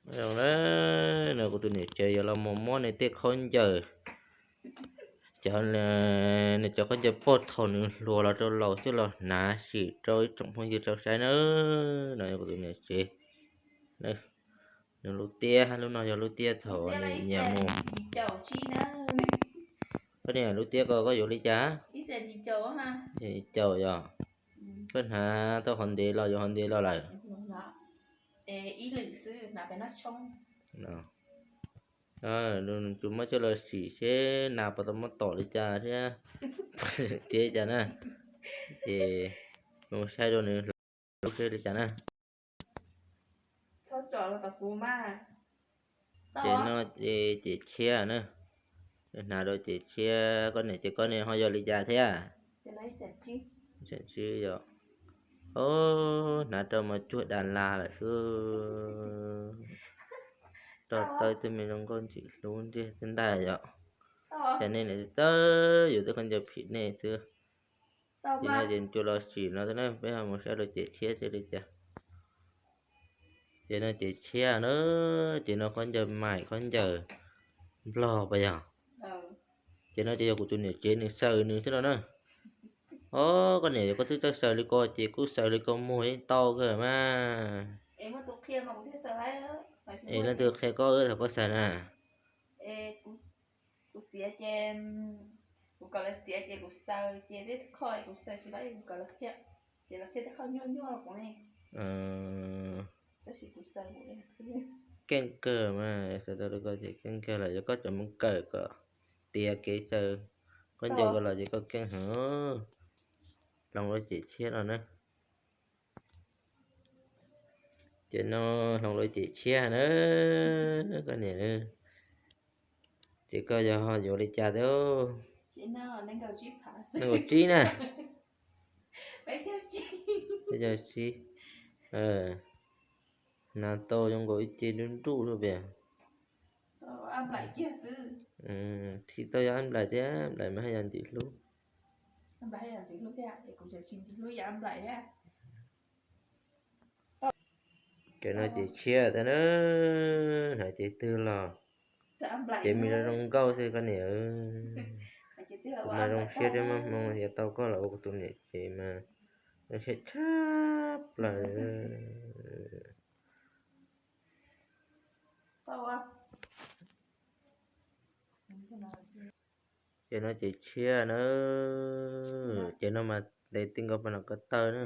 Zoo na, no kuv tus niam tsev yuav los mus muab nws tej khaub ncaws, cov, nws cov khaub ncaws poj thaum nws hluas los rau laus xwb los hnav sim rau ib tsoom phooj ywg tau saib na. No yog kuv tus niam tsev, nws lub tiab, lub no yog lub tiab thaum nws nyiam mus. Koj niam, lub tiab ko koj yuav li cas? Caum yog, koj hnav tau qhov ntev los yuav qhov ntev los lawm? Tsis muab coj los sim seb nas puas tau muab tom li cas thiab, ces cas na, ces mus saib rau nws hluas seb li cas na. Ces no ces tshiab na, hnav rau ces tshiab. Koj niam, ces koj niam ho yog li cas thiab? Xyoo tsib yog, o, hnav rau mas cuag das las lawm xwb. Roj tawb twb me zoo nkauj ntsim hlub ntiag xwb ntag yom. Cas nej niam txawj yuav tej khaub ncaws phim nej xwb. Ces no ces cua los sim no xwb na, peb ho mus saib rau ces tshiab seb li cas. Ces no ces tshiab na, ces no khaub ncaws maim, khaub ncaws nplog pas yog. Ces no ces yog kuv tus niam tsev nws xaws nws xwb no na. O, koj niam, koj twb txawj xaws li ko ces kuj xaws li ko muag yeej tau kawg mas. Es leej twg qhia koj thaum koj xaws na? Keej kawg mas, xaws tau li ko ces keej kawg lawm, yog koj tseem mus kawm kom tiav kev xaws khaub ncaws ko los ces koj keej heev. Hloov lub ces tshiab no na. Ces no hloov lub ces tshiab na, koj niam. Ces koj yog yuav li cas thiab? Nees nkaum tsib na. Peb caug tsib. Hnav tau zoo nkaus ib ce nruj nruj luaj pem. Tsis tau yog ab nplaim thiab, nplaim mas haj yam ntxim hlub. Ces no ces tshiab thiab na, hnav ces twg los ces me zoo zoo nkauj xwb koj niam. Kuv mas zoo siab thiab maj hmoo yuav tau koj los ua kuv tus niam ces mas zoo siab tshaj plaws. Ces no ces tshiab na, ces no mas ntes ti nkaus pem no ko taw na.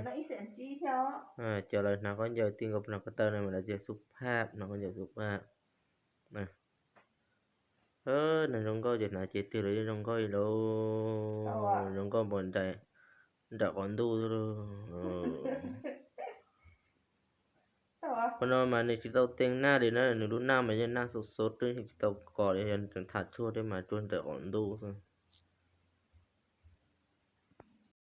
Cov lawv hnav khaub ncaws ti nkaus pem no ko taw no mas lawv tias xub phaj, hnav khaub ncaws xub phaj. Neeg zoo nkauj ces hnav ces twg los yeej zoo nkauj li lauj, zoo nkauj npaum nraim, nraim quav ntuj xwb lauj. Qhov no mas nws tsis tau teej naj li na, nws lub naj mas yog naj xov xov twb tsis tau kos li, yog tham tshuaj thiab mas tsuas nraim quav ntuj xwb.